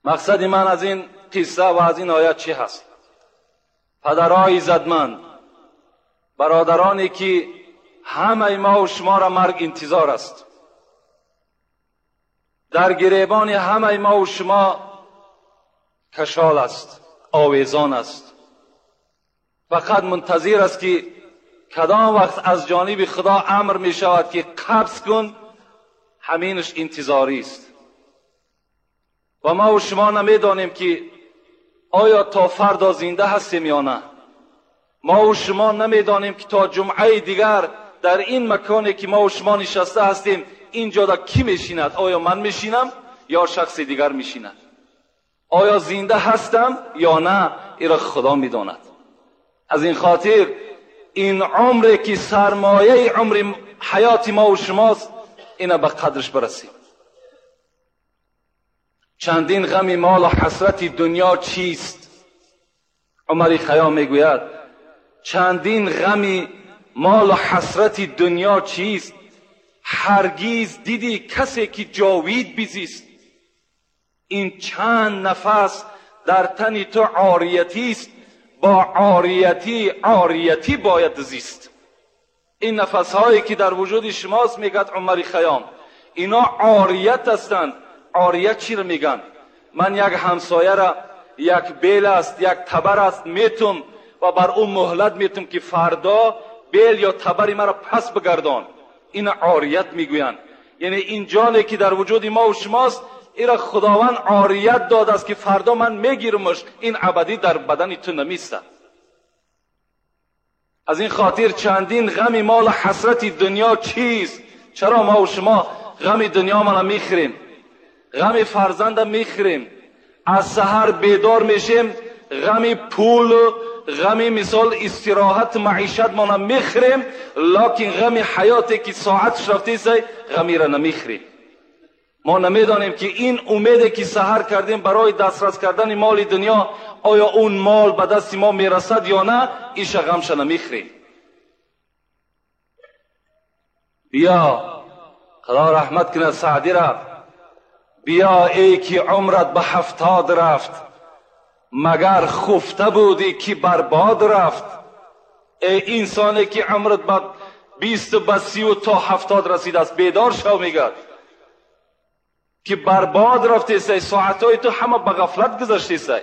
Мақсади ман аз ин қисса ва аз ин оят чӣ ҳаст? Падарҳои иззатманд, бародароне ки ҳамаи мо ва шуморо марг интизор аст, дар гиребони ҳамаи мо ва шумо кашол аст, овезон аст, фақат мунтазир аст ки кадом вақт аз ҷониби Худо амр мешавад ки қабз кун, ҳаминаш интизорӣ аст. Ва мо ва шумо намедонем ки оё то фардо зинда ҳастем ё на. Мо ва шумо намедонем ки то ҷумъаи дигар дар ин маконе ки мо ва шумо нишаста ҳастем ин ҷода кӣ мешинад? Оё ман мешинам ё шахси дигар мешинад? Оё зинда ҳастам ё на? Иро Худо медонад. Аз ин хотир ин умре ки сармояи умри ҳаёти мо ва шумост, ина ба қадраш барасем. Чандин ғами мол ва ҳасрати дунё чист? Умари Хайём мегӯяд чандин ғами мол ва ҳасрати дунё чист? Ҳаргиз дидӣ касе ки ҷовид бизист? Ин чанд нафас дар тани ту ориятист, бо ориятӣ ориятӣ бояд зист. Ин нафасҳое ки дар вуҷуди шумост, мегӯяд Умари Хайём, ино орият ҳастанд. Орият чиро мегӯянд? Ман як ҳамсояра як бел аст, як табар аст, метум ва бар ӯ муҳлат метум ки фардо бел ё табари маро пас бигардон. Ина орият мегӯянд. Яъне ин ҷоне ки дар вуҷуди мо ва шумост, ира Худованд орият додааст ки фардо ман мегирамаш, ин абадӣ дар бадани ту намистад. Аз ин хотир чандин ғами мол ва ҳасрати дунё чист? Чаро мо ва шумо ғами дунёмона мехӯрем, ғами фарзанда мехӯрем, аз саҳар бедор мешем, ғами пул, ғами мисол истироҳат маишатмона мехӯрем, локин ғами ҳаёте ки соатш рафтест, ғамира намехӯрем. Мо намедонем ки ин умеде ки саҳар кардем барои дастрас кардани моли дунё, оё он мол ба дасти мо мерасад ё на, иша ғамша намехӯрем. Биё, Худо раҳмат кунад Саъдира, биё эй ки умрат ба 70 рафт, магар хуфта будӣ ки барбод рафт. Эй инсоне ки умрат ба 20 ба 30 то 70 расидааст, бедор шав, мегӯяд ки барбод рафтесай, соатҳои ту ҳама ба ғафлат гузаштесай.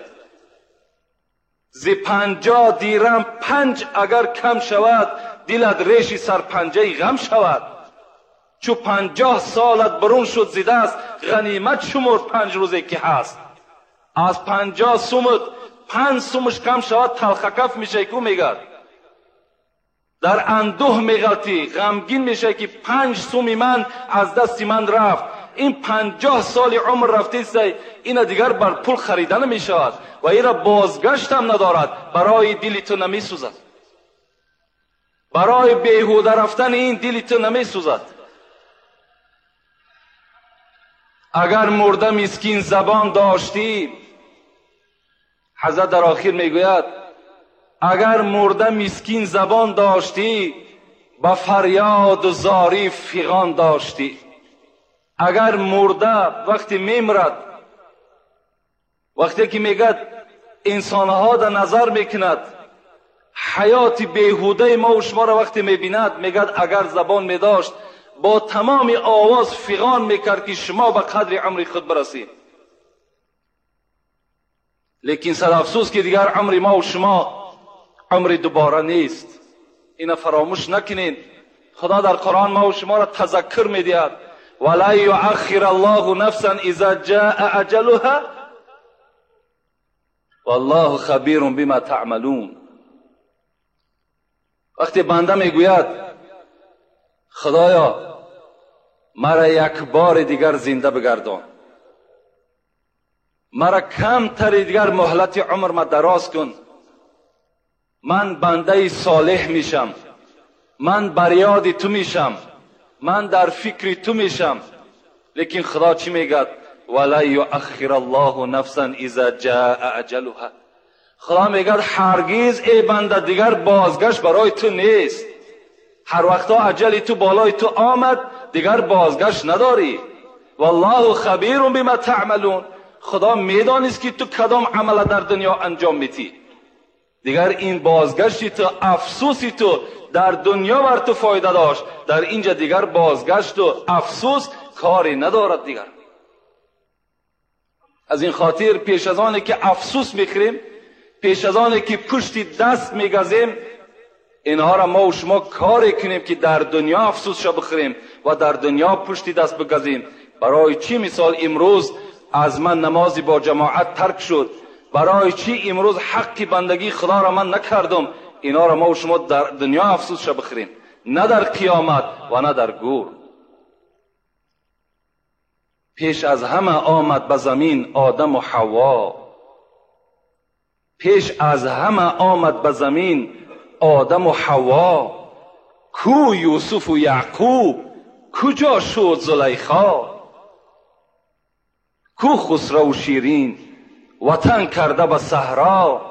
Зи 50 дирам 5 агар кам шавад, дилат реши сарпанҷаи ғам шавад. Чу 50 солат берун шуд зи даст, ғанимат шумур 5 рӯзе ки ҳаст. Аз 50 сумут 5 сумуш кам шавад, талхакаф мешавӣ ку, мегӯяд. Дар андӯҳ меғалтӣ, ғамгин мешавӣ ки 5 суми ман аз дасти ман рафт. Ин 50 соли умр рафтесай, ина дигар бар пул харида намешавад ва ира бозгаштам надорад, барои дили ту намесӯзад. Барои беҳуда рафтани ин дили ту намесӯзад. Агар мурда мискин забон доштӣ, ҳазрат дар охир мегӯяд, агар мурда мискин забон доштӣ, ба фарёду зорӣ фиғон доштӣ. Агар мурда вақте мемирад, вақте ки мегӯяд инсонҳо дар назар мекунад, ҳаёти беҳудаи мо ва шуморо вақте мебинад, мегӯяд агар забон медошт, бо тамоми овоз фиғон мекард ки шумо ба қадри умри худ барасед. Лекин сад афсӯс ки дигар умри мо ва шумо умри дубора нест. Ина фаромӯш накунед. Худо дар Қуръон мо ва шуморо тазаккур медиҳад. وَلَنْ يُؤَخِّرَ اللَّهُ نَفْسًا إِذَا جَاءَ أَجَلُهَا وَاللَّهُ خَبِيرٌ بِمَا تَعْمَلُونَ. وقتی بنده میگوید خدایا مرا یک بار دیگر زنده بگردان، مرا کمتر دیگر مهلت عمر ما دراز کن، من بنده صالح میشم، من بریاد تو میشم، من در فکر تو میشم. لیکن خدا چی میگد؟ وَلَنْ يُؤَخِّرَ اللَّهُ نَفْسًا إِذَا جَاءَ أَجَلُهَا. خدا میگد هرگز ای بنده دیگر بازگشت برای تو نیست. هر وقتا اجل تو بالای تو آمد، دیگر بازگشت نداری. والله خبیر بما تعملون. خدا میدانست که تو کدام عمل در دنیا انجام میتی. دیگر این بازگشتی تو، افسوسی تو در دنیا بر تو فایده داشت، در اینجا دیگر بازگشت و افسوس کاری ندارد دیگر. از این خاطر پیش از آن که افسوس میخوریم، پیش از آن که پشت دست میگزیم، اینها را ما و شما کاری کنیم که در دنیا افسوس شو بخوریم و در دنیا پشت دست بگزیم. برای چی مثال امروز از من نمازی با جماعت ترک شد؟ برای چی امروز حق بندگی خدا را من نکردم؟ اینا را ما و شما در دنیا افسوس شو بخوریم، نه در قیامت و نه در گور. پیش از همه آمد به زمین آدم و حوا، پیش از همه آمد به زمین آدم و حوا، کو یوسف و یعقوب، کجا شد زلیخا؟ کو خسرو و شیرین وطن کرده به صحرا،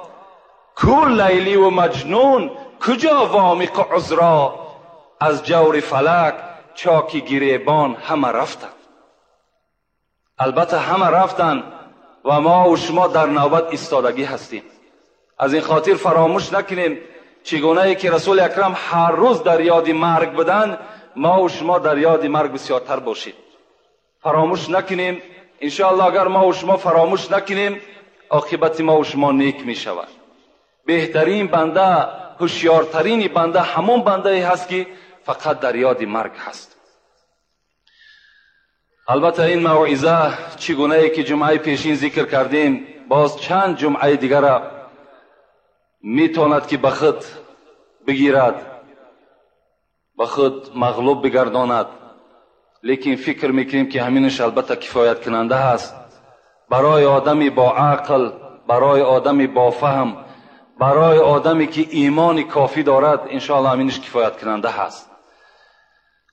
کو لیلی و مجنون کجا وامیق عذرا؟ از جور فلک چاکی گریبان همه رفتند. البته همه رفتن و ما و شما در نوبت ایستادگی هستیم. از این خاطر فراموش نکنیم چگونه ای که رسول اکرم هر روز در یاد مرگ بدن، ما و شما در یاد مرگ بسیارتر باشیم. فراموش نکنیم. انشاءالله اگر ما و شما فراموش نکنیم، عاقبت ما و شما نیک می شود. بهترین بنده، هوشیارترین بنده همون بنده ای هست که فقط در یاد مرگ هست. البته این موعظه چگونه ای که جمعه پیشین ذکر کردیم، باز چند جمعه دیگر میتواند که به خود بگیرد، به خود مغلوب بگرداند، لیکن فکر میکنیم که همینش البته کفایت کننده هست برای آدمی با عقل، برای آدمی با فهم، برای آدمی که ایمان کافی دارد، انشاءالله همینش کفایت کننده هست.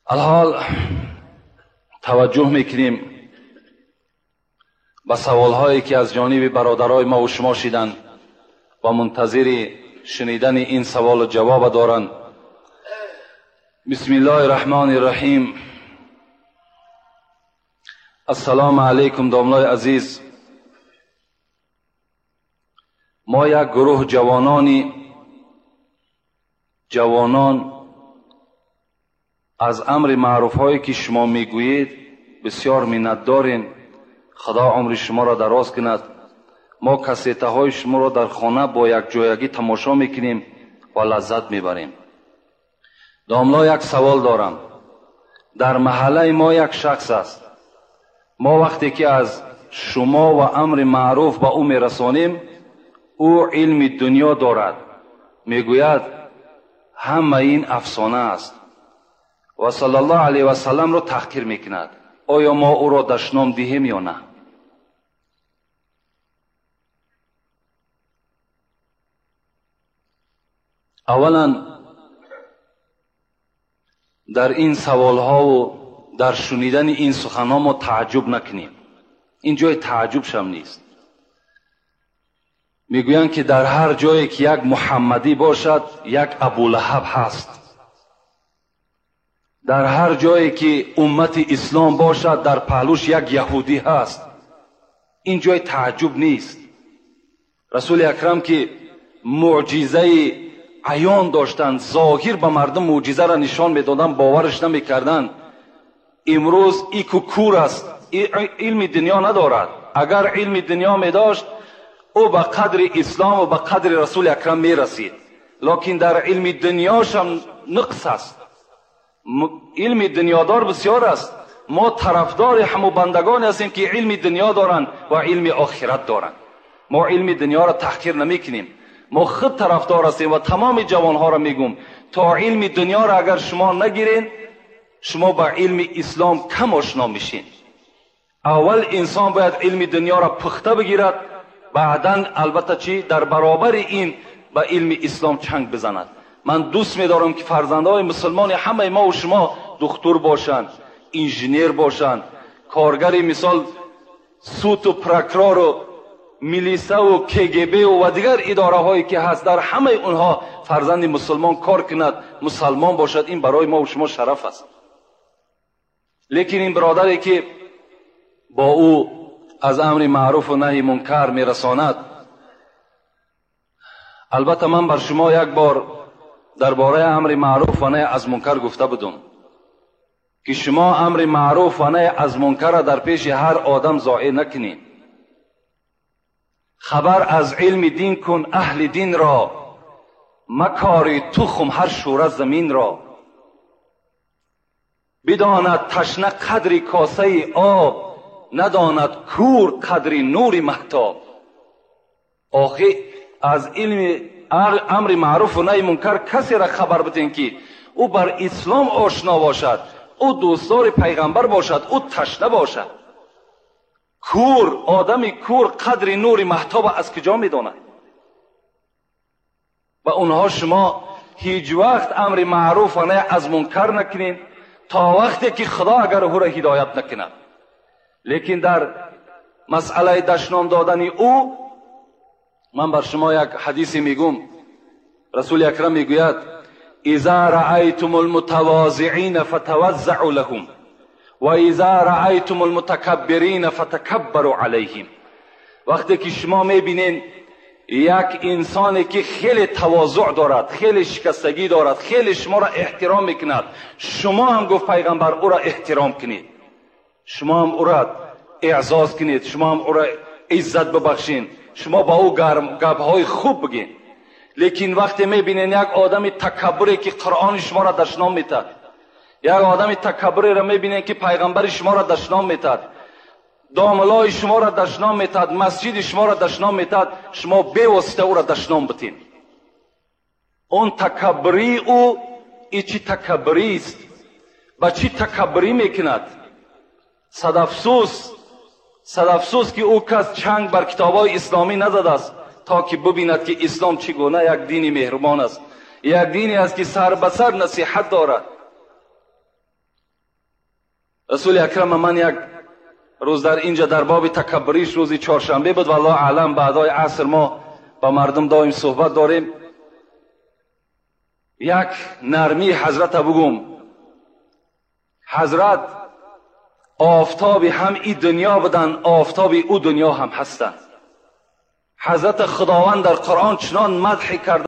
الحال توجه میکنیم به سوالهایی که از جانب برادرای ما و شما شیدن و منتظر شنیدن این سوال و جواب دارند. بسم الله الرحمن الرحیم. السلام علیکم داملای عزیز. ما یک گروه جوانان از امر معروف هایی که شما میگویید بسیار منت داریم. خدا عمر شما را دراز کند. ما کسیته های شما را در خانه با یک جایگی تماشا میکنیم و لذت میبریم. داملا یک سوال دارم. در محله ما یک شخص است. ما وقتی که از شما و امر معروف به او میرسانیم، او علم دنیا دارد. میگوید همه این افسانه است و صلی الله علیه و سلم را تحقیر میکند. آیا ما او را دشنام دهیم یا نه؟ اولا در این سوال ها و در شنیدن این سخن ها ما تعجب نکنیم. این جای تعجب شم نیست. میگویند که در هر جایی که یک محمدی باشد یک ابولهب هست. در هر جایی که امت اسلام باشد در پهلوش یک یهودی هست. این جای تعجب نیست. رسول اکرم که معجزه عیان داشتند، ظاهر به مردم معجزه را نشان میدادند، باورش نمیکردند. امروز ایکو کور است، علم دنیا ندارد. اگر علم دنیا می داشت او به قدر اسلام و به قدر رسول اکرم می رسید، لکن در علم دنیاش هم نقص است. علم دنیادار بسیار است. ما طرفدار همو بندگان هستیم که علم دنیا دارند و علم آخرت دارند. ما علم دنیا را تحقیر نمیکنیم. ما خود طرفدار هستیم و تمام جوانها را میگم تا علم دنیا را اگر شما نگیرین، شما با علم اسلام کم آشنا میشین. اول انسان باید علم دنیا را پخته بگیرد، بعدا البته چی در برابر این به علم اسلام چنگ بزند. من دوست میدارم که فرزندهای مسلمان همه ما و شما دکتر باشند، انجینیر باشند، کارگر مثال سوت و پرکرار و میلیسه و کگب و دیگر اداره هایی که هست، در همه اونها فرزند مسلمان کار کند، مسلمان باشد. این برای ما و شما شرف است. لیکن این برادری که با او از امر معروف و نهی منکر میرساند. البته من بر شما یک بار درباره امر معروف و نهی از منکر گفته بودم که شما امر معروف و نهی از منکر را در پیش هر آدم ضایع نکنید. خبر از علم دین کن اهل دین را، مکاری تخم هر شوره زمین را. بداند تشنه قدر کاسه آب، نداند کور قدر نور مهتاب. آخه از علم امر معروف و نهی منکر کسی را خبر بدین که او بر اسلام آشنا باشد، او دوستدار پیغمبر باشد، او تشنه باشد. کور، آدم کور قدر نور مهتاب از کجا میداند؟ و اونها شما هیچ وقت امر معروف و نهی از منکر نکنین تا وقتی که خدا اگر او را هدایت نکند. لیکن در مسئله دشنام دادن او من بر شما یک حدیثی میگم. رسول اکرم میگوید اذا رأیتم المتواضعین فتوزعوا لهم و اذا رأیتم المتکبرین فتکبروا علیهم. وقتی که شما میبینین یک انسانی که خیلی تواضع دارد، خیلی شکستگی دارد، خیلی شما را احترام میکند، شما هم گفت پیغمبر او را احترام کنید، شما هم او را اعزاز کنید، شما هم او را عزت ببخشین، شما با او گپ‌های خوب بگین. لیکن وقتی میبینین یک آدم تکبری که قرآن شما را دشنام میتد، یک آدم تکبری را میبینین که پیغمبر شما را دشنام میتد، داملای شما را دشنام میتد، مسجد شما را دشنام میتد، شما بیواسطه او را دشنام بتین. اون تکبری او ای چی تکبری است؟ با چی تکبری میکند؟ صد افسوس، صد افسوس که او کس چنگ بر کتابای اسلامی نزده است تا که ببیند که اسلام چگونه یک دین مهربان است، یک دینی است که سر به سر نصیحت دارد. رسول اکرم من یک روز در اینجا در باب تکبریش، روزی چهارشنبه بود، والله اعلم بعدای عصر ما با مردم دائم صحبت داریم، یک نرمی حضرت بگم. حضرت آفتاب هم ای دنیا بدن، آفتاب او دنیا هم هستند. حضرت خداوند در قرآن چنان مدح کرده